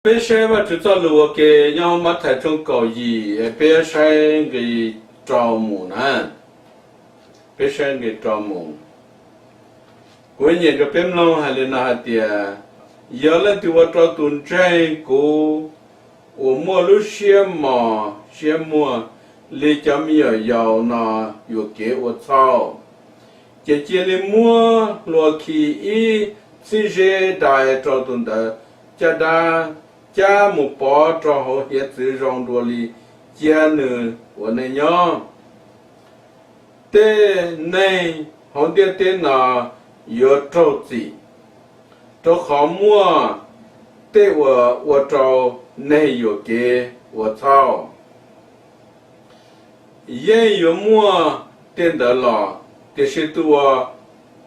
Peb saib Vajtswv txoj lus ua ke nyob hauv Mathais tshooj kaum yim, peb saib nqe rau mus na. Peb saib nqe rau mus. Kuv nyeem rau peb mloog hais li no hais tias, yog leej twg ua rau tus ntseeg kuv uas muaj lub siab mos siab muag li cov me nyuam yaus no yuam kev ua txhaum, ces cia li muab hlua khi ib txhib zeb dai rau tus ntawd caj dab, cab mus pov rau hauv hiav txwv zoo dua li cia nws ua neej nyob. Tej neeg hauv ntiaj teb no yuav raug txim, rau qhov muaj tej uas ua rau neeg yuam kev ua txhaum. Yeej yuav muaj tej ntawd los, tiam sis tus uas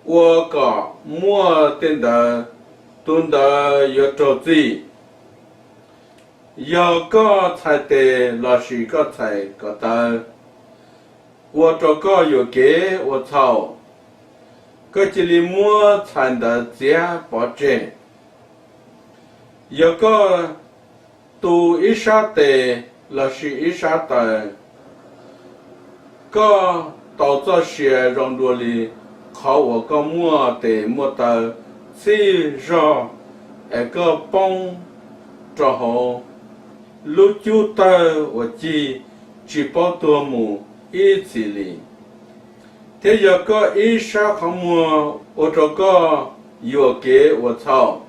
ua kom muaj tej ntawd, tus ntawd yuav raug txim. Yog koj txhais tes lossis koj txhais ko taw ua rau koj yuam kev ua txhaum, koj cia li muab txhais ntawd txiav pov tseg. Yog koj tu ib sab tes lossis ib sab taw, koj tau txoj sia zoo dua li qhov uas koj muaj tes muaj taw txhij zog es koj poob rau hauv lub cub tawg uas cig tsis paub tuag mus ib txhis li. Thiab yog koj ib sab qhov muag ua rau koj yuam kev ua txhaum,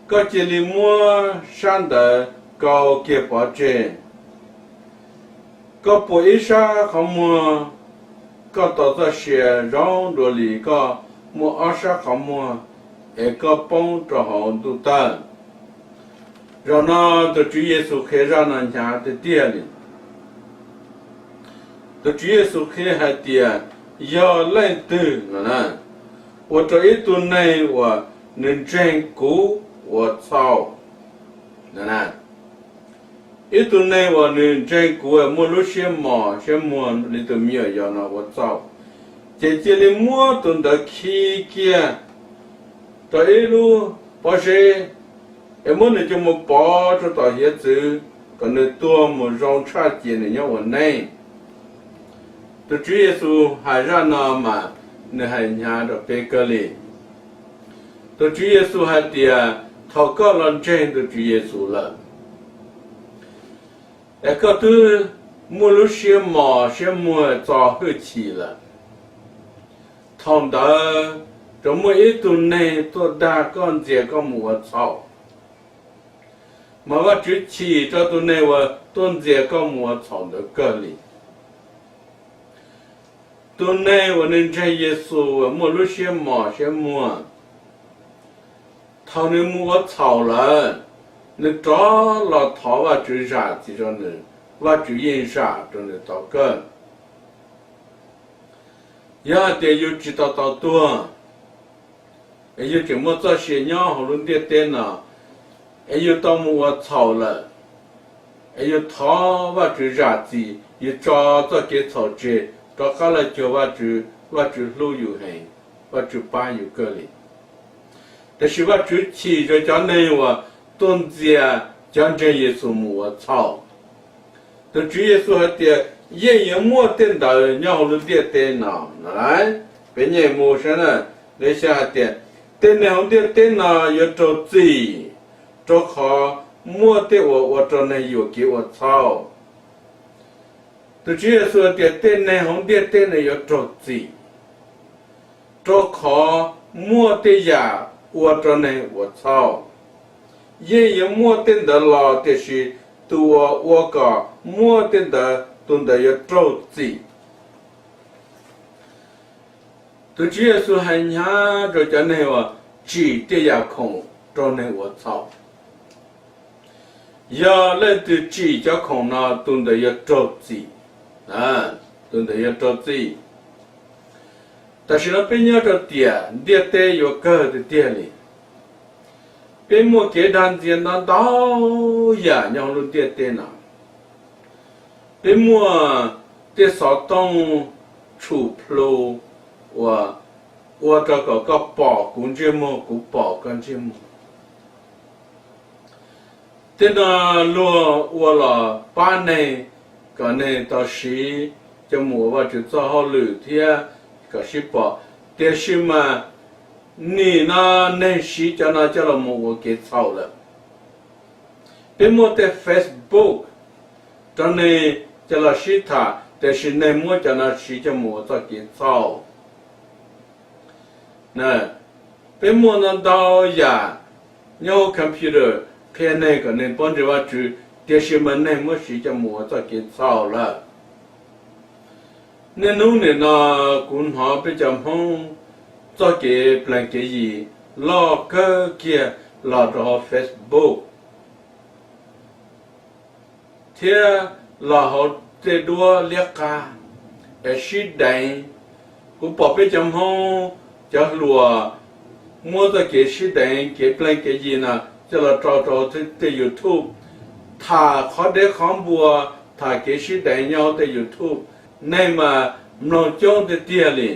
koj cia li muab sab ntawd kau kiag pov tseg. Koj puas ib sab qhov muag, koj tau txoj sia zoo dua li koj muaj ob sab qhov muag es koj poob rau hauv ntuj tawg. Zaum no tus Tswv Yexus qhia zaj no hnyav tiag tiag li. Tus Tswv Yexus qhia hais tias, yog leej twg no na, ua rau ib tug neeg uas nws ntseeg kuv ua txhaum, ib tug neeg uas nws ntseeg kuv muaj lub siab mos siab muag li tus me nyuam yaus no ua txhaum, ces cia li muab tus ntawd khi kiag rau ib lub pob zeb, es muab nws coj mus pov rau tom hiav txwv kom nws tuag mus zoo tshaj ces nws nyob ua neej. Tus Tswv Yexus hais zaj no mas nws hais hnyav rau peb kawg li. Tus Tswv Yexus hais tias thaum koj los ntseeg tus Tswv Yexus lawm, es koj twb muaj lub siab mos siab muag txo hwj chim lawm, thaum ntawd tsuas muaj ib tug neeg tuaj dag koj ntxias koj mus ua txhaum, mas Vajtswv chim rau tus neeg uas tuaj ntxias koj mus ua txhaum ntawd kawg li. Tus neeg uas nws ntseeg Yexus uas muaj lub siab mos siab muag, thaum nws mus ua txhaum lawm, nws rov los thov Vajtswv zam txim rau nws, Vajtswv yeej zam rau nws tau kawg. Yog hais tias yus tsis tau tau tuag, es yus tseem muaj txoj sia nyob hauv lub ntiaj teb no, es yus tau mus ua txhaum lawm, es yus thov Vajtswv zam txim, yus tso txoj kev txhaum tseg, rov qab los cuag Vajtswv, Vajtswv hlub yus heev, Vajtswv pab yus kawg li. Tiam sis Vajtswv chim rau cov neeg uas tuaj ntxias cov ntseeg Yexus mus ua txhaum. Tus Tswv Yexus hais tias yeej yuav muaj tej ntawd nyob hauv lub ntiaj teb no no. Peb nyeem mus saib na, nqe xya hais tias, tej neeg hauv ntiaj teb no yuav raug txim, rau qhov muaj tej uas ua rau neeg yuam kev ua txhaum. Tus Tswv Yexus hais tias tej neeg hauv ntiaj teb no yuav raug txim, rau qhov muaj tej yam ua rau neeg ua txhaum. Yeej yuav muaj tej ntawd los, tiam sis tus uas ua kom muaj tej ntawd, tus ntawd yuav raug txim. Tus Tswv Yexus hais hnyav rau cov neeg uas tsim tej yam khoom rau neeg ua txhaum. Yog leej twg tsim cov khoom no, tus ntawd yuav raug txim. Tus ntawd yuav raug txim. Tam sim no peb nyob rau tiam ntiaj teb yuav kawg tiag tiag li. Peb muaj kev dag ntxias ntau ntau yam nyob hauv lub ntiaj teb no. Peb muaj tej xov tooj tshum plhu uas ua rau kom koj pom kuv ntsej muag, kuv pom koj ntsej muag. Tej no luag ua los pab neeg, kom neeg tau siv coj mus ua Vajtswv txoj hauj lwm thiab kom sib pom. Tiam sis mas nim no neeg siv cov no coj los mus ua kev txhaum lawm. Peb muaj tej Facebook rau neeg coj los sib tham, tiam sis neeg muab cov no siv coj mus ua txoj kev txhaum. Peb muaj ntau ntau yam nyob hauv computer qhia neeg kom neeg paub ntseeg Vajtswv, tiam sis mas neeg muab siv coj mus ua txoj kev txhaum lawm. Niaj hnub nim no kuv hnov peb cov Hmoob txoj kev plees kev yim loj kawg kiag los rau hauv Facebook thiab los hauv tej duab liab qab es sib deev. Kuv pom peb cov Hmoob cov hluas muab txoj kev sib deev, kev plees kev yim no coj los tso rau tej YouTube, tham qhov dev qhov npua, tham kev sib deev nyob hauv tej YouTube. Neeg mas mloog coob tiag tiag li,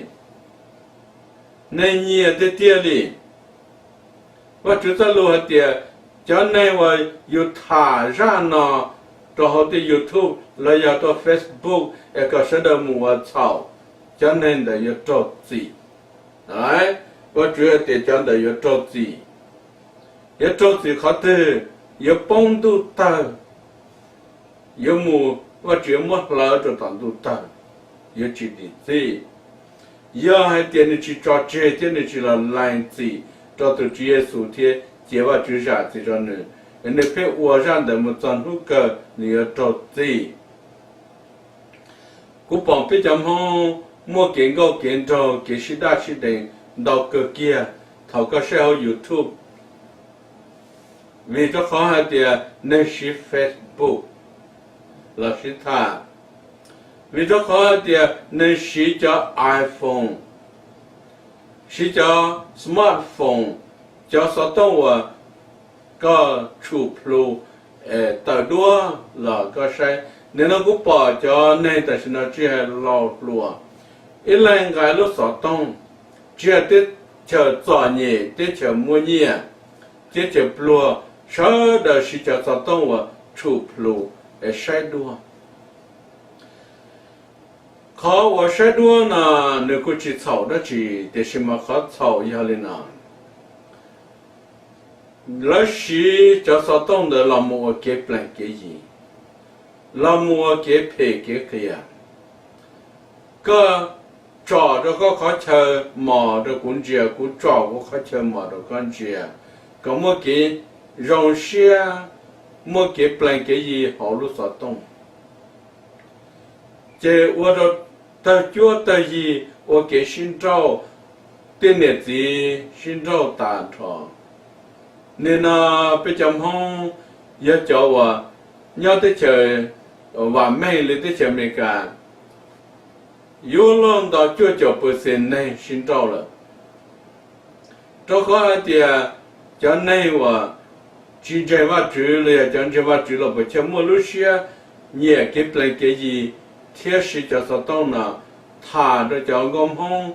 neeg nyiam tiag tiag li. Vajtswv txoj lus hais tias cov neeg uas yus tham zaj no rau hauv tej YouTube los yog rau Facebook es kom sawv daws mus ua txhaum, cov neeg ntawd yuav raug txim. Vajtswv hais tias cov ntawd yuav raug txim. Yuav raug txim qhov twg? Yuav poob ntuj tawg, yuav mus, Vajtswv yuav muab hlawv rau tom ntuj tawg, yuav tsis dim txij. Yog hais tias nws tsis tso tseg thiab nws tsis los lees txim rau tus Tswv Yexus thiab cia Vajtswv zam txim rau nws, nws pheej ua zaj ntawd mus txog hnub kawg nws yuav raug txim. Kuv pom peb cov Hmoob muaj kev nkauj kev nraug, kev sib daj sib deev ntau kawg kiag thaum koj saib hauv YouTube, vim rau qhov hais tias neeg siv Facebook los sib tham, vim rau qhov hais tias neeg siv cov iPhone, siv cov smartphone, cov xov tooj uas koj tshum plhu tawm duab los koj saib. Nim no kuv pom cov neeg tam sim no tsis hais laus hluas, ib leeg nqa lub xov tooj, tsis hais teb chaws txom nyem, teb chaws muaj nyiaj, teb chaws pluag, sawv daws siv cov xov tooj uas tshum plhu es saib duab. Qhov uas saib duab no nws kuj tsis txhaum dab tsi, tiam sis mas qhov txhaum yog li no: lawv siv cov xov tooj ntawd los mus ua kev plees kev yim, los mus ua kev phem kev qias. Koj tsom rau koj qhov chaw mos rau kuv ntsia, kuv tsom kuv qhov chaw mos rau koj ntsia, kom muaj kev zoo siab, muaj kev plees kev yim hauv lub xov tooj, ces ua rau tawg cuab tawg yig, ua kev sib nrauj, tej niam txiv sib nrauj tas nrho. Nim no peb cov Hmoob yog cov uas nyob teb chaws vam meej li teb chaws Amelikas, yuav luag ntau cuaj caum percent neeg sib nrauj lawm. Rau qhov hais tias cov neeg uas tsis ntseeg Vajtswv los yog cov ntseeg Vajtswv los puas chawj muaj lub siab nyiam kev plees kev yim thiab siv cov xov tooj no tham rau cov nkauj Hmoob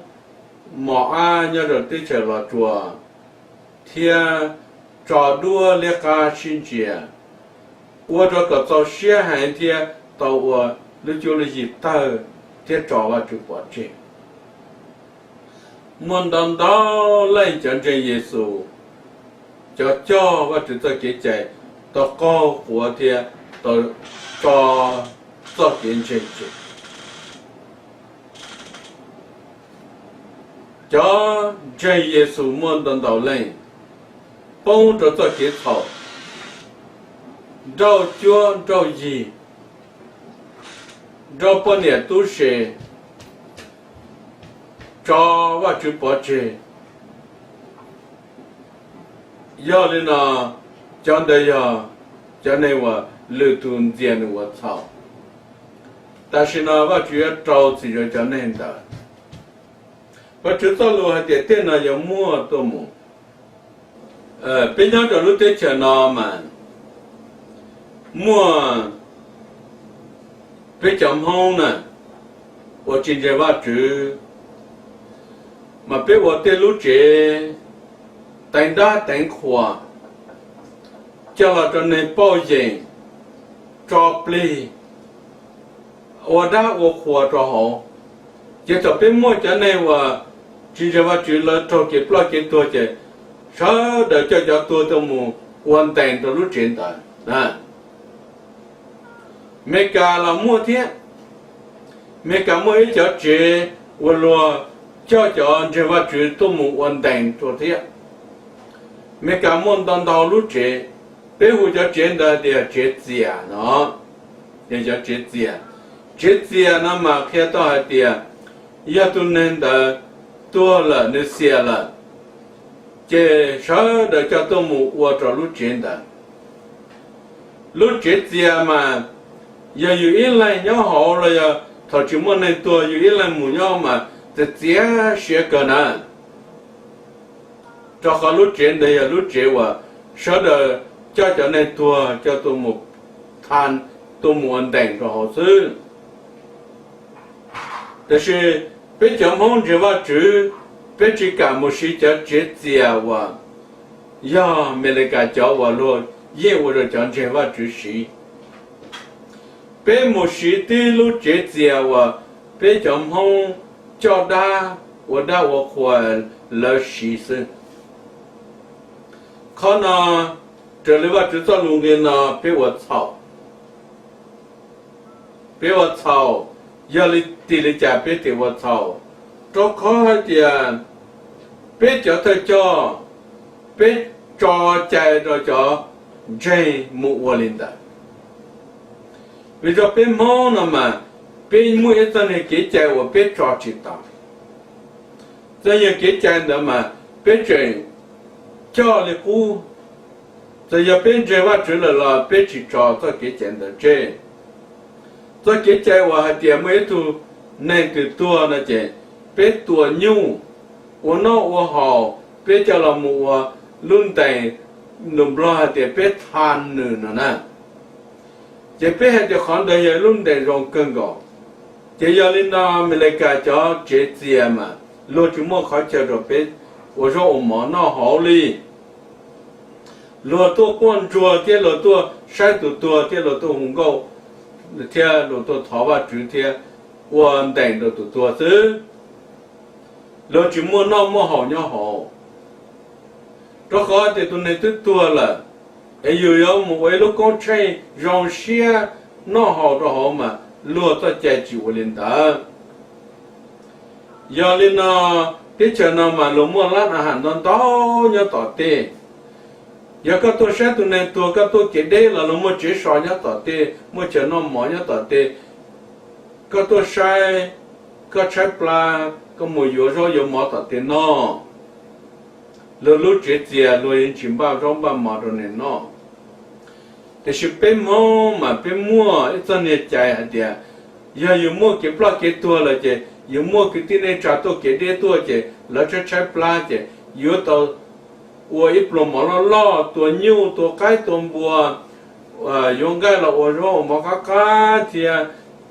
mos ab nyob rau teb chaws Los Tsuas thiab tso duab liab qab sib ntsia, ua rau kom txaus siab heev thiab tau ua lub cuab lub yig tawg thiab tso Vajtswv pov tseg. Muaj ntau ntau leej cov ntseeg Yexus, cov coj Vajtswv txoj kev cai tau qaug quav thiab tau tso txoj kev ntseeg tseg. Cov ntseeg Yexus muaj ntau ntau leej poob rau txoj kev txhaum, nrauj cuab nrauj yig, nrauj poj niam tub se, tso Vajtswv pov tseg. Yog li no, cov ntawd yog cov neeg uas lwm tus ntxias nws ua txhaum. Tam sim no Vajtswv yuav rau txim rau cov neeg ntawd. Vajtswv txoj lus hais tias tej no yuav muaj tuaj mus. Peb nyob rau lub teb chaws no mas muaj peb cov Hmoob na uas tsis ntseeg Vajtswv, mas peb ua tej lub tsev teev dab teev qhuas, coj los rau neeg pauj yeem, tso plig, ua dab ua qhuas rau hauv. Ces thaum peb muaj cov neeg uas tsis ntseeg Vajtswv lawv raug kev ploj kev tuag ces sawv daws coj cov tuag tuaj mus ua ntees rau lub tsev ntawd. Amelikas los muaj thiab. Amelikas muaj ib cov tsev uas luag coj cov ntseeg Vajtswv tuaj mus ua ntees rau thiab. Amelikas muaj ntau ntau lub tsev, peb hu cov tsev ntawd tias tsev txias no. Yog cov tsev txias, tsev txias no mas qhia tau hais tias yog tus neeg ntawd tuag lawm, nws xiam lawm, ces sawv daws coj tuaj mus ua rau lub tsev ntawd. Lub tsev txias mas yog yus ib leeg nyob hauv los yog thaum tsis muaj neeg tuag yus ib leeg mus nyob mas txias txias siab kawg na. Rau qhov lub tsev ntawd yog lub tsev uas sawv daws coj cov neeg tuag coj tuaj mus tha, tuaj mus ua ntees rau hauv xwb. Tiam sis peb cov Hmoob ntseeg Vajtswv, peb tsis kam mus siv cov tsev txias uas yog Amelikas cov uas luag yeej ua rau cov ntseeg Vajtswv siv. Peb mus siv tib lub tsev txias uas peb cov Hmoob coj dab, ua dab ua qhuas lawv siv xwb. Qhov no raws li Vajtswv txoj lus nqi no peb ua txhaum. Peb ua txhaum. Yog li, tim li cas peb thiaj ua txhaum? Rau qhov hais tias peb cov thawj coj, peb tso cai rau cov ntseeg mus ua li ntawd. Vim rau peb Hmoob no mas peb muaj ib txoj niag kev cai uas peb tso tsis tau. Txoj niag kev cai ntawd mas peb tseem coj li qub. Txawm yog peb ntseeg Vajtswv lawm los peb tsis tso txoj kev cai ntawd tseg. Txoj kev cai uas hais tias muaj ib tug neeg twg tuag no ces peb tua nyuj, ua noj ua haus, peb coj los mus ua lub ntees, lus Nplog hais tias peb tha nws no na. Ces peb hais tias qhov ntawd yog lub ntees zoo kawg nkaus. Ces yog li no Amelikas cov tsev txias mas luag tsis muaj qhov chaw rau peb ua zaub ua mov noj haus li. Luag tuaj quaj ntsuag thiab luag tuaj saib tus tuag thiab luag tuaj hu nkauj thiab luag tuaj thov Vajtswv thiab ua ntees rau tus tuag xwb. Luag tsis muaj noj muaj haus nyob hauv. Rau qhov tias tus neeg twb tuag lawm, es yus yuav mus ua ib lub koob tsheej zoo siab noj haus rau hauv mas luag txoj cai tsis ua li ntawd. Yog li no, teb chaws no mas luag muaj lab na has ntau ntau nyob tom tej. Yog koj tuaj saib tus neeg tuag koj tuaj kev deb los luag muaj tsev so nyob tom tej, muaj chaw noj mov nyob tom tej. Koj tuaj saib, koj tshaib plab koj mus yuav zaub yuav mov tom tej noj. Luag lub tsev txias luag yeej tsis npaj zaub npaj mov rau neeg noj. Tiam sis peb Hmoob mas peb muaj ib txoj niag cai hais tias yog yus muaj kev ploj kev tuag lawm ces yus muaj kwv tij neej tsa tuaj kev deb tuaj ces lawv tshaib tshaib plab ces yuav tau ua ib pluag mov loj loj, tua nyuj tua qaib tua npua, yuav nqaij los ua zaub ua mov qab qab thiab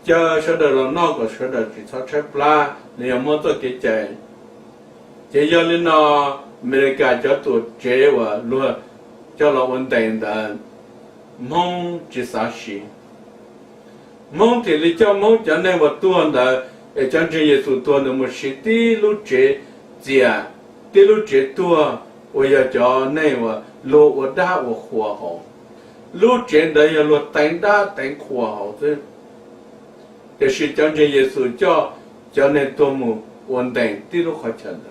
caw sawv daws los noj kom sawv daws tsis txhob tshaib plab, nws yog muab txoj kev cai. Ces yog li no, Amelikas cov tuam tsev uas luag coj los ua ntees ntawd, Hmoob tsis xav siv. Hmoob thiaj li coj Hmoob cov neeg uas tuag ntawd es cov ntseeg Yexus tuag ntawd mus siv tib lub tsev txias, tib lub tsev tuag uas yog cov neeg uas luag ua dab ua qhuas hauv. Lub tsev ntawd yog luag teev dab teev qhuas hauv xwb. Tiam sis cov ntseeg Yexus coj cov neeg tuag mus ua ntees tib lub qhov chaw ntawd.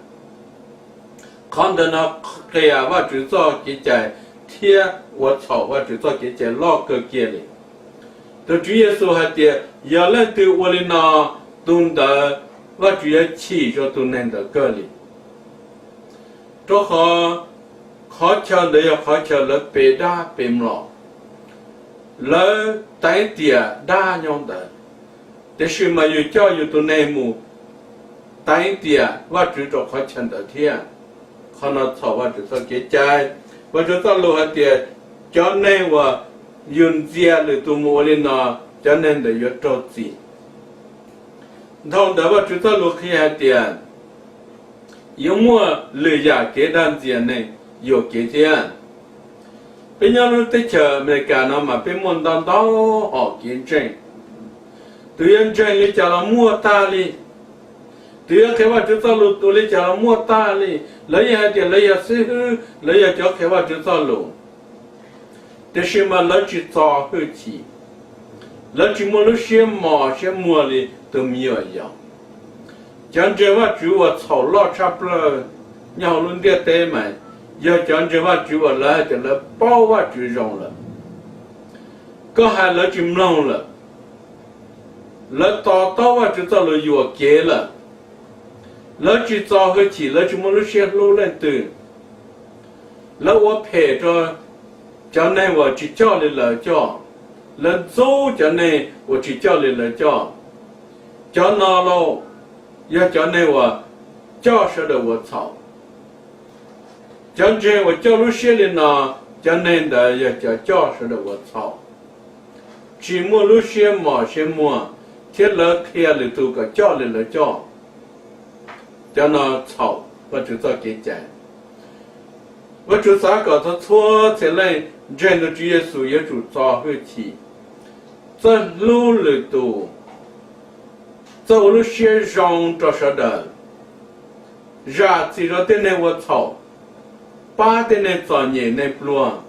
Qhov ntawd no qias Vajtswv txoj kev cai thiab ua txhaum Vajtswv txoj kev cai loj kawg kiag li. Tus Tswv Yexus hais tias yog leej twg ua li no, tus ntawd Vajtswv yuav chim rau tus neeg ntawd kawg li. Rau qhov qhov chaw ntawd yog qhov chaw lawv pe dab pe mlom, lawv teev tiam dab nyob ntawd, tiam sis mas yus coj yus tus neeg mus teev tiam Vajtswv rau qhov chaw ntawd thiab. Qhov no txhaum Vajtswv txoj kev cai. Vajtswv txoj lus hais tias cov neeg uas yus ntxias lwm tus mus ua li no, cov neeg ntawd yuav raug txim. Dhau ntawd Vajtswv txoj lus qhia hais tias yuav muaj lwm yam kev dag ntxias neeg yuam kev thiab. Peb nyob lub teb chaws Amelikas no mas peb muaj ntau ntau hom kev ntseeg. Tus yuav ntseeg li cas los muaj tag li, tus yuav qhia Vajtswv txoj lus ua li cas los muaj tag li. Lawv yeej hais tias lawv yog xib hwb, lawv yog cov qhia Vajtswv txoj lus, tiam sis mas lawv tsis txo hwj chim, lawv tsis muaj lub siab mos siab muag li tus me nyuam yaus. Cov ntseeg Vajtswv uas txhaum loj tshaj plaws nyob hauv lub ntiaj teb mas yog cov ntseeg Vajtswv uas lawv hais tias lawv paub Vajtswv zoo lawm, koj hais lawv tsis mloog lawm, lawv to taub Vajtswv txoj lus yuam kev lawm, lawv tsis txo hwj chim, lawv tsis muaj lub siab hlub leej twg, lawv ua phem rau cov neeg uas tsis coj li lawv coj, lawv ntxub cov neeg uas tsis coj li lawv coj. Cov no lauj, yog cov neeg uas coj sawv daws ua txhaum. Cov ntseeg uas coj lub siab li no, cov neeg ntawd yog cov coj sawv daws ua txhaum, tsis muaj lub siab mos siab muag, thiab lawv qhia lwm tus kom coj li lawv coj. Cov no txhaum Vajtswv txoj kev cai. Vajtswv xav kom txhua txhua txhia leej ntseeg tus Tswv Yexus yuav tsum txo hwj chim, txawj hlub lwm tus, txawj ua lub siab zoo rau sawv daws, zam txim rau tej neeg ua txhaum, pab tej neeg txom nyem neeg pluag,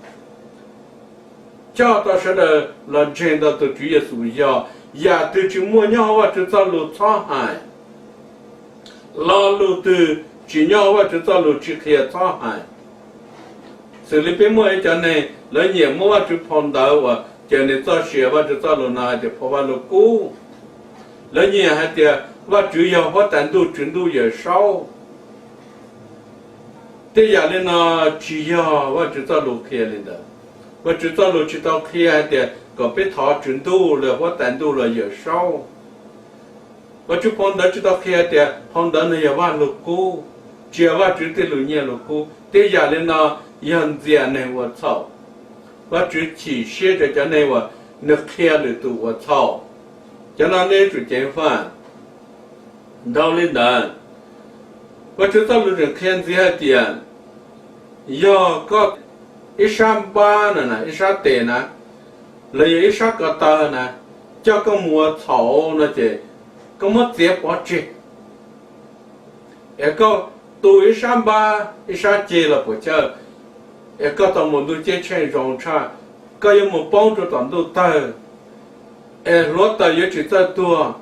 coj tau sawv daws los ntseeg ntawm tus Tswv Yexus. Yog yam twg tsis muaj nyob hauv Vajtswv txoj lus txhob hais, lo lus twg tsis nyob hauv Vajtswv txoj lus tsis qhia txhob hais. Xws li peb muaj ib cov neeg lawv nyiam muab Vajtswv phau ntawv uas cawm nws txoj sia Vajtswv txoj lus no hais tias phau Vaj Lug Kub. Lawv nyiam hais tias Vajtswv yog huab tais ntuj, Tswv Ntuj Yawm Saub. Tej yam li no tsis yog Vajtswv txoj lus qhia li ntawd. Vajtswv txoj lus tsis tau qhia hais tias kom peb thov Tswv Ntuj los huab tais ntuj los Yawm Saub. Vajtswv phau ntawv tsis tau qhia tias phau ntawv no yog Vaj Lug Kub, tsis yog Vajtswv tej lus nyiaj lus kub. Tej yam li no yog ntxias neeg ua txhaum. Vajtswv chim siab rau cov neeg uas nws qhia lwm tus ua txhaum. Cov no nej yuav tsum ceev faj. Dhau li ntawd, Vajtswv txoj lus tseem qhia ntxiv hais tias yog koj ib sab npab na, ib sab tes na, los yog ib sab ko taw na, coj koj mus ua txhaum no ces koj muab txiav pov tseg. Es koj tu ib sab npab ib sab ceg los puas chawj, es koj tau mus ntuj ceeb tsheej zoo tshaj, koj yuav mus poob rau tom ntuj tawg, es hluav taws yuav tsis txawj tuag,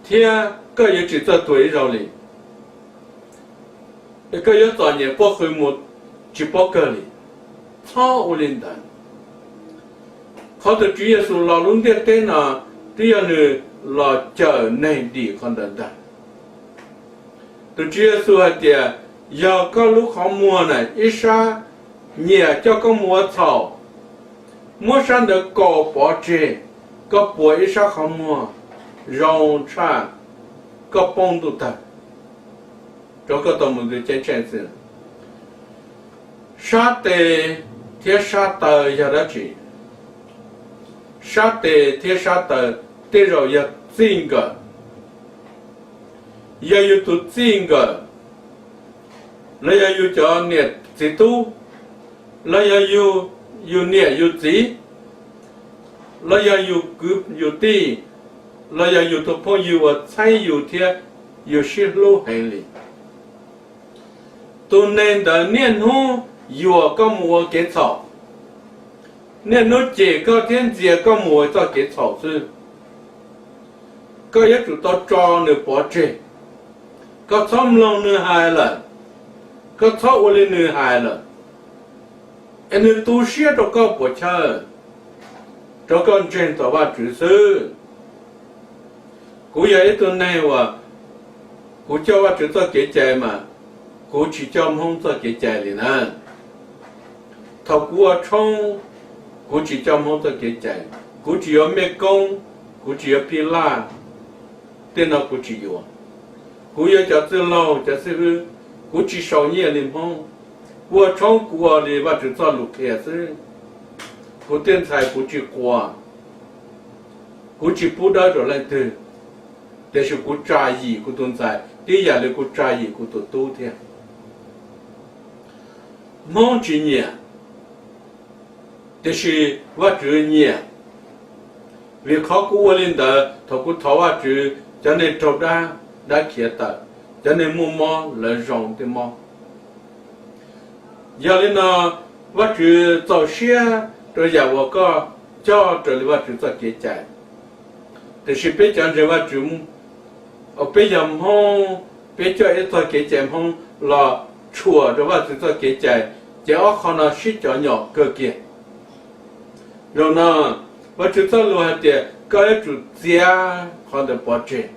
thiab koj yuav tsis txawj tuag ib zaug li, es koj yuav txom nyem quaj qw mus tsis paub kawg li. Txhob ua li ntawd. Qhov tus Tswv Yexus los lub ntiaj teb no twb yog nws los cawm neeg dim qhov ntawd ntag. Tus Tswv Yexus hais tias, yog koj lub qhov muag na ib sab nyiam coj koj mus ua txhaum, muab sab ntawd kaus pov tseg, koj puas ib sab qhov muag zoo tshaj koj poob ntuj tawg, rau koj tau mus ntuj ceeb tsheej xwb. Sab tes thiab sab taw yog dab tsi? Sab tes thiab sab taw tej zaum yog txij nkawm. Yog yus tus txij nkawm, los yog yus cov niam txiv tub, los yog yus niam yus txiv, los yog yus kwv yus tij, los yog yus tus phooj ywg uas txheeb yus thiab yus sib hlub heev li, tus neeg ntawd niaj hnub yuam koj mus ua kev txhaum, niaj hnub cem koj thiab ntxias koj mus ua txoj kev txhaum xwb. Koj yuav tsum tau tso nws pov tseg. Koj txhob mloog nws hais lawm, koj txhob ua li nws hais lawm, es nws tu siab rau koj puas chawj, rau koj ntseeg tau Vajtswv xwb. Kuv yog ib tug neeg uas kuv coj Vajtswv txoj kev cai mas kuv tsis coj Hmoob txoj kev cai li na. Thaum kuv ua tshoob, kuv tsis coj Hmoob txoj kev cai, kuv tsis yuav mej koob, kuv tsis yuav pij laj, tej no kuv tsis yuav. Kuv yuav cov txwj laug cov xib hwb, kuv tsis sau nyiaj li Hmoob. Kuv ua tshoob kuv ua li Vajtswv txoj lus qhia xwb. Kuv tej ntxhais kuv tsis quas, kuv tsis pub dawb rau leej twg, tiam sis kuv tsa yim kuv tus ntxhais tib yam li kuv tsa yim kuv tus tub thiab. Hmoob tsis nyiam, Tiam sis Vajtswv nyiam, vim qhov kuv ua li ntawd thaum kuv thov Vajtswv, cov neeg raug dab, dab khiav tawm, cov neeg muaj mob lawv zoo thiab mob. Yog li no, Vajtswv txaus siab rau yam uas koj coj raws li Vajtswv txoj kev cai. Tiam sis peb cov ntseeg Vajtswv, peb yog Hmoob, peb coj ib txoj kev cai Hmoob los tshuam rau Vajtswv txoj kev cai, ces ob qho no sib cov nyom kawg kiag. Zaum no, Vajtswv txoj lus hais tias koj yuav tsum txiav qhov ntawd pov tseg.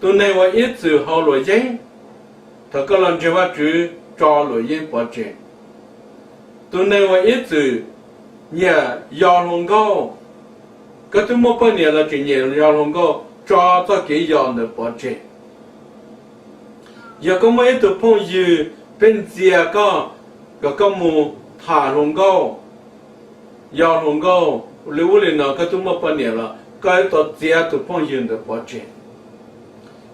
Tus neeg uas ib txwm haus luam yeeb, thaum koj los ntseeg Vajtswv tso luam yeeb pov tseg. Tus neeg uas ib txwm nyiam yos hluas nkauj, koj twb muaj poj niam los tseem nyiam yos hluas nkauj, tso txoj kev yos ntawd pov tseg. Yog koj muaj ib tug phooj ywg pheej ntxias koj kom koj mus tham hluas nkauj, yos hluas nkauj li ub li no, koj twb muaj poj niam los koj yuav tau txiav tus phooj ywg ntawd pov tseg.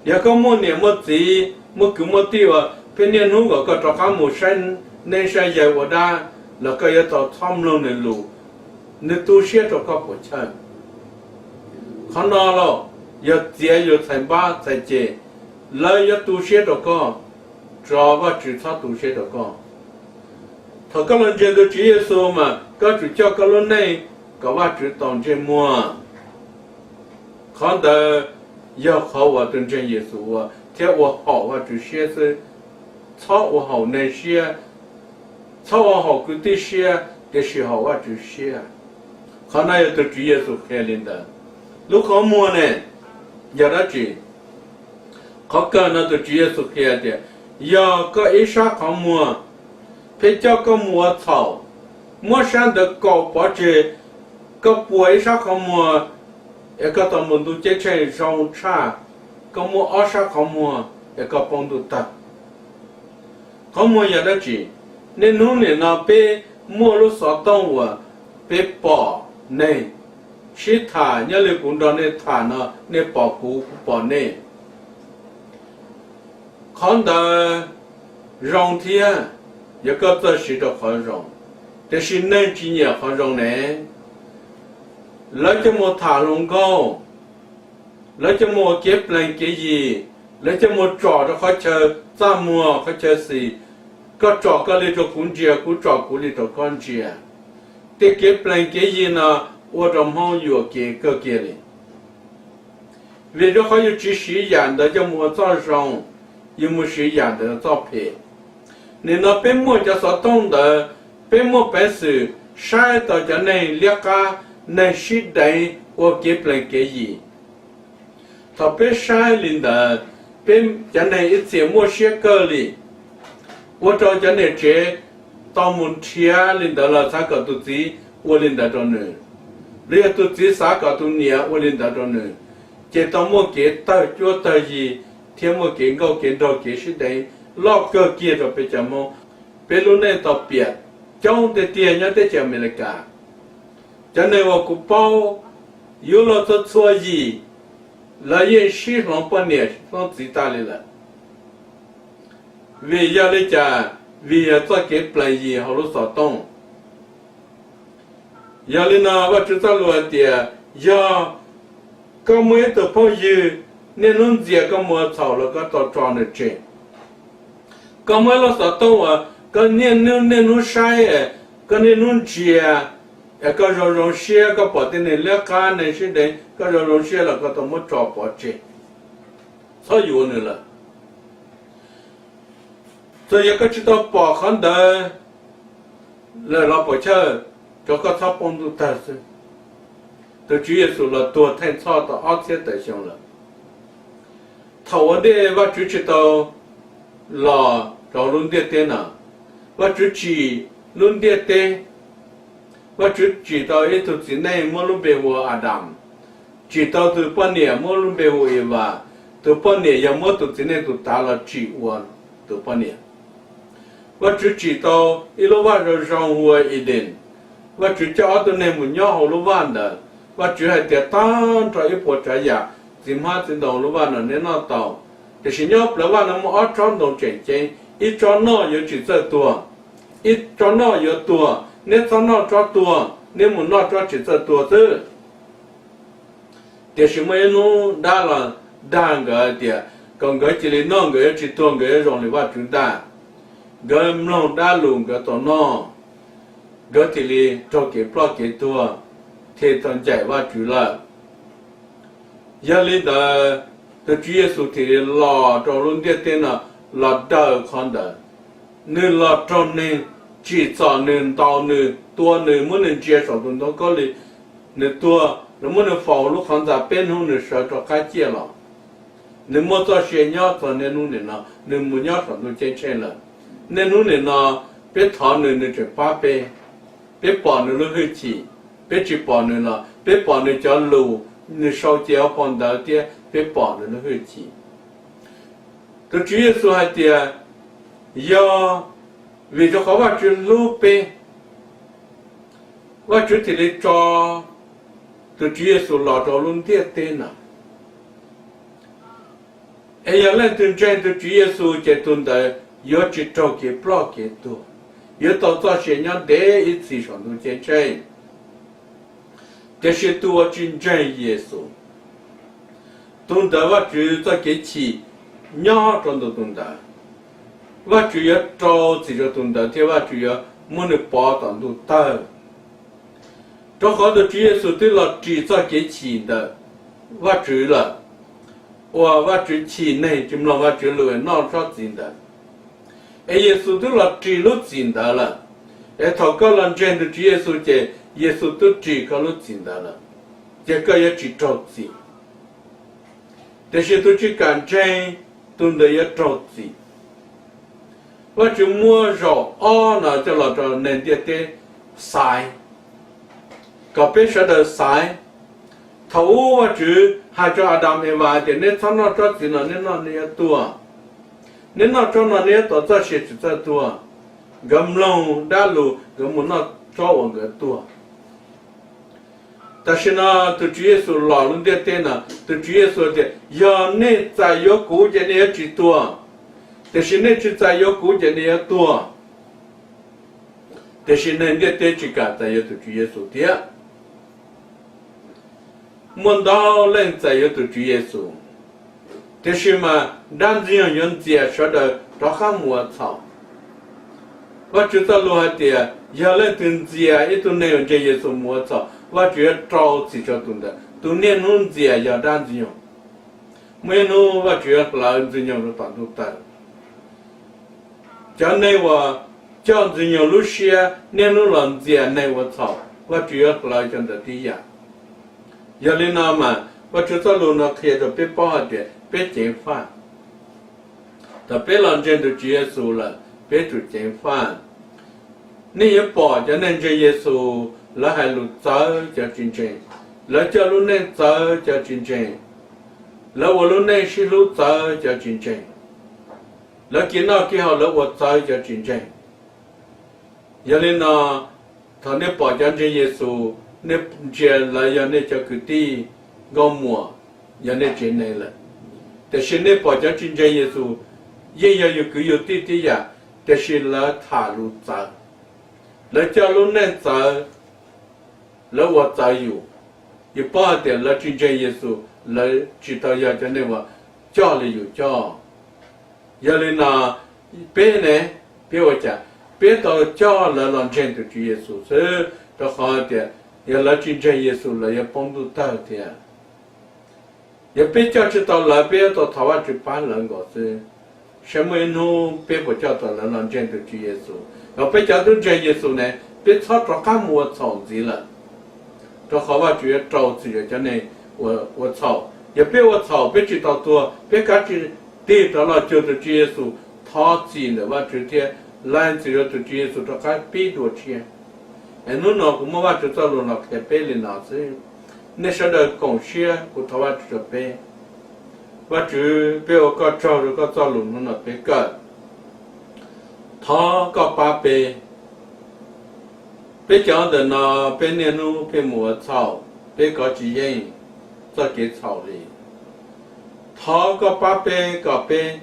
Yog koj muaj niam muaj txiv, muaj kwv muaj tij uas pheej niaj hnub kom koj rov qab mus saib neeb saib yaig ua dab los koj yuav tau txhob mloog nws lus, nws tu siab rau koj puas chawj. Qhov no los yog txiav yus txhais npab txhais ceg, lawv yuav tu siab rau koj, tso Vajtswv txhob tu siab rau koj. Thaum koj los ntseeg tus Tswv Yexus mas koj tsum coj koj lub neej kom Vajtswv tau ntsej muag. Qhov ntawd yog qhov uas tus ntseeg Yexus ua thiab ua haum Vajtswv siab xwb. Txhob ua haum neeg siab, txhob ua haum kwv tij siab, tiam sis haum Vajtswv siab. Qhov no yog tus Tswv Yexus qhia li ntawd. Lub qhov muag ne, yog dab tsi? Qhov kawg no tus Tswv Yexus qhia tias, yog koj ib sab qhov muag pheej coj koj mus ua txhaum, muab sab ntawd kaum pov tseg, koj puas ib sab qhov muag es koj tau mus ntuj ceeb tsheej zoo tshaj koj muab ob sab qhov muag es koj poob ntuj tawg. Qhov muag yog dab tsi? Niaj hnub nim no peb muaj lub xov tooj uas peb pom neeg sib tham, nyob li kuv nrog nej tham no, nej pom kuv, kuv pom nej. Qhov ntawd zoo thiab, yog koj txawj siv rau qhov zoo, tiam sis neeg tsis nyiam qhov zoo ne. Lawv coj mus tham hluas nkauj, lawv coj mus ua kev plees kev yim, lawv coj mus tsom rau qhov chaw txaj muag qhov chaw xis, koj tsom koj li rau kuv ntsia, kuv tsom kuv li rau koj ntsia. Tej kev plees kev yim no ua rau Hmoob yuam kev kawg kiag li. Vim rau qhov yus tsis siv yam ntawd coj mus ua txoj zoo, yus mus siv yam ntawd ua txoj phem. Nim no peb muaj cov xov tooj ntawd, peb muaj peev xwm saib tau cov neeg liab qab, neeg sib deev ua kev plees kev yim. Thaum peb saib li ntawd, peb cov neeg ib txhia muaj siab kawg li, ua rau cov niam tsev tau mus nrhiav li ntawd los xav kom tus txiv ua li ntawd rau nws, los yog tus txiv xav kom tus niam ua li ntawd rau nws, ces tau muaj kev tawg cuab tawg yig thiab muaj kev nkauj kev nraug kev sib deev loj kawg kiag rau peb cov Hmoob. Peb lub neej tau piam coob tiag tiag nyob teb chaws Amelikas. Cov neeg uas kuv paub yuav luag txhua txhua yim, lawv yeej sib hloov poj niam hloov txiv tag li lawm. Vim yog li cas? Vim yog txoj kev plees yim hauv lub xov tooj. Yog li no Vajtswv txoj lus hais tias, yog koj muaj ib tug phooj ywg niaj hnub ntxias koj mus ua txhaum los koj tau tso nws tseg. Koj muaj ib lub xov tooj uas koj niaj hnub niaj hnub saib, koj niaj hnub ntsia, es koj zoo zoo siab, koj pom tej neeg liab qab neeg sib deev koj zoo zoo siab los koj tau muab tso pov tseg, txhob yuav nws lawm. Txawm yog koj tsis tau pom qhov ntawd lawm los puas chawj, rau koj txhob poob ntuj tawg xwb. Tus Tswv Yexus los tuag theej txhoj tau ob txhiab tawm xyoo lawm. Thaum ua ntej Vajtswv tsis tau los rau lub ntiaj teb no, Vajtswv tsim lub ntiaj teb, Vajtswv tsim tau ib tug txiv neej muab lub npe hu ua Adam, tsim tau tus poj niam muab lub npe hu ua Evas. Tus poj niam yog muab tus txiv neej tus tav los tsim ua tus poj niam. Vajtswv tsim tau ib lub vaj zoo zoo hu ua Eden. Vajtswv coj ob tug neeg mus nyob hauv lub vaj ntawd. Vajtswv hais tias tag nrho ib puas tsav yam txiv hmab txiv ntoo lub vaj no neb noj tau, tiam sis nyob plawv vaj no muaj ob tsob ntoo tseem ceeb, ib tsob noj yuav tsis txawj tuag, ib tsob noj yuav tuag, Neb txhob noj tsob tuag, neb mus noj tsob tsis txawj tuag xwb. Tiam sis muaj ib hnub dab los dag nkawd tias kom nkawd cia li noj, nkawd yuav tsis tuag, nkawd yuav zoo li Vajtswv ntag. Nkawd mloog dab lus, nkawd tau noj, nkawd thiaj li raug kev ploj kev tuag, thiaj tau ncaim Vajtswv lawm. Yog li ntawd, tus Tswv Yexus thiaj li los rau lub ntiaj teb no los daws qhov ntawd. Nws los raug neeg tsim txom nws, ntaus nws, tua nws, muab nws ntsia saum tus ntoo khaub lig, nws tuag, lawv muab nws faus hauv lub qhov ntxa peb hnub, nws sawv rov qab ciaj los. Nws muaj txoj sia nyob txog niaj hnub nim no, nws mus nyob saum ntuj ceeb tsheej lawm. Niaj hnub nim no peb thov nws, nws tseem pab peb. Peb pom nws lub hwj chim, peb tsis pom nws los peb pom nws cov lus, nws sau cia hauv phau ntawv thiab peb pom nws lub hwj chim. Tus Tswv Yexus hais tias, yog vim rau qhov Vajtswv hlub peb, Vajtswv thiaj li tso tus Tswv Yexus los rau lub ntiaj teb no. Es yog leej twg ntseeg tus Tswv Yexus ces tus ntawd yuav tsis raug kev ploj kev tuag, yuav tau txoj sia nyob ntev ib txhis saum ntuj ceeb tsheej. Tiam sis tus uas tsis ntseeg Yexus, tus ntawd Vajtswv txoj kev chim nyob rau ntawm tus ntawd. Vajtswv yuav rau txim rau tus ntawd thiab Vajtswv yuav muab nws pov tom ntuj tawg. Rau qhov tus Tswv Yexus twb los ris txoj kev chim ntawm Vajtswv lawm, uas Vajtswv chim neeg tsis mloog Vajtswv lus es noj tsob txiv ntawd. Es Yexus twb los ris lub txim ntawd lawm. Es thaum koj los ntseeg tus Tswv Yexus ces Yexus twb ris koj lub txim ntawd lawm, ces koj yuav tsis raug txim. Tiam sis tus tsis kam ntseeg, tus ntawd yuav raug txim. Vajtswv muab zaum ob no coj los rau neeg ntiaj teb xaiv, kom peb sawv daws xaiv. Thaum ub Vajtswv hais rau Adas Evas tias neb txhob noj tsob txiv no, neb noj neb yuav tuag. Neb noj tsob no neb yuav tau txoj sia tsis txawj tuag. Nkawd mloog dab lus, nkawd mus noj tsob uas nkawd tuag. Tam sim no tus Tswv Yexus los lub ntiaj teb no, tus Tswv Yexus tias yog nej txais yuav kuv ces nej yuav tsis tuag, tiam sis nej tsis txais yuav kuv ces nej yuav tuag. Tiam sis neeg ntiaj teb tsis kam txais yuav tus Tswv Yexus thiab. Muaj ntau leej txais yuav tus Tswv Yexus, tiam sis mas dab Ntxwg Nyoog yuav ntxias sawv daws rov qab mus ua txhaum. Vajtswv txoj lus hais tias yog leej twg ntxias ib tug neeg uas ntseeg Yexus mus ua txhaum, Vajtswv yuav rau txim rau tus ntawd, tus niaj hnub ntxias yog dab Ntxwg Nyoog. Muaj ib hnub Vajtswv yuav hlawv Ntxwg Nyoog rau tom ntuj tawg. Cov neeg uas coj Ntxwg Nyoog lub siab niaj hnub los ntxias neeg ua txhaum, Vajtswv yuav hlawv cov ntawd tib yam. Yog li no mas Vajtswv txoj lus no qhia rau peb paub hais tias peb ceev faj. Thaum peb los ntseeg tus Tswv Yexus lawm peb tsum ceev faj. Nej yuav pom cov neeg ntseeg Yexus, lawv hais lus txawv cov tsis ntseeg, lawv coj lub neej txawv cov tsis ntseeg, lawv ua lub neej sib hlub txawv cov tsis ntseeg, lawv kev noj kev haus lawv ua txawv cov tsis ntseeg. Yog li no, thaum nej pom cov ntseeg Yexus, nej ntsia lawv yog nej cov kwv tij nkauj muam, yog nej tsev neeg lawm. Tiam sis nej pom cov tsis ntseeg Yexus, yeej yog yus kwv yus tij tib yam, tiam sis lawv tham lus txawv, lawv coj lub neej txawv, lawv ua txawv yus. Yus paub hais tias lawv tsis ntseeg Yexus, lawv tsis tau yog cov neeg uas coj li yus coj. Yog li no, peb ne, peb ua cas peb tau coj lawv los ntseeg tus Tswv Yexus xwb? Rau qhov tias yog lawv tsis ntseeg Yexus lawv yuav poob ntuj tawg thiab. Yog peb coj tsis tau lawv, peb yuav tau thov Vajtswv pab lawv nkaus xwb. Saib muaj ib hnub peb puas coj tau lawv los ntseeg tus Tswv Yexus. Yog peb cov twb ntseeg Yexus ne, peb txhob rov qab mus ua txhaum ntxiv lawm, rau qhov Vajtswv yuav rau txim rau cov neeg ua txhaum. Yog peb ua txhaum peb tsis tau tuag, peb kav tsij tig rov los cuag tus Tswv Yexus thov txim ntawm Vajtswv thiab lees txim rau tus Tswv Yexus rov qab pib dua tshiab. Es hnub no kuv muab Vajtswv txoj lus los qhia peb li no xwb. Nej sawv daws koom siab kuv thov Vajtswv rau peb. Vajtswv, peb ua koj tsaug rau koj txoj lus hnub no peb kawm. Thov koj pab peb. Peb cov ntawm no, peb niaj hnub peb mus ua txhaum, peb kov tsis yeej txoj kev txhaum li. Thov koj pab peb kom peb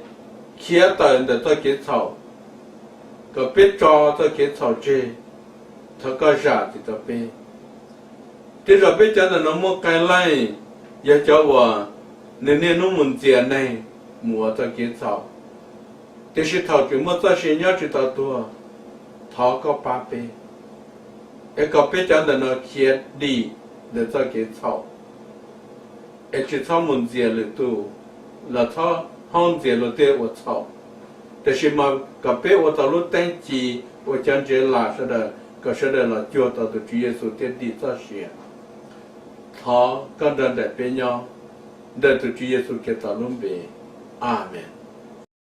khiav tawm ntawm txoj kev txhaum, kom peb tso txoj kev txhaum tseg, Thov koj zam txim rau peb. Tej zaum peb cov ntawm no muaj qee leej yog cov uas nws niaj hnub mus ntxias neeg mus ua txoj kev txhaum, tiam sis thaum tseem muaj txoj sia nyob tsis tau tuag, thov koj pab peb, es kom peb cov ntawm no khiav dim ntawm txoj kev txhaum, es tsis txhob mus ntxias lwm tus, los txhob haub ntxias luag tej ua txhaum, tiam sis mas kom peb ua tau lub teeb ci ua cov ntsev las sawv daws, kom sawv daws los cuag tau tus Tswv Yexus thiab dim txoj sia. Thov koj nrog nraim peb nyob, ntawm tus Tswv Yexus Khetos lub npe, Amees.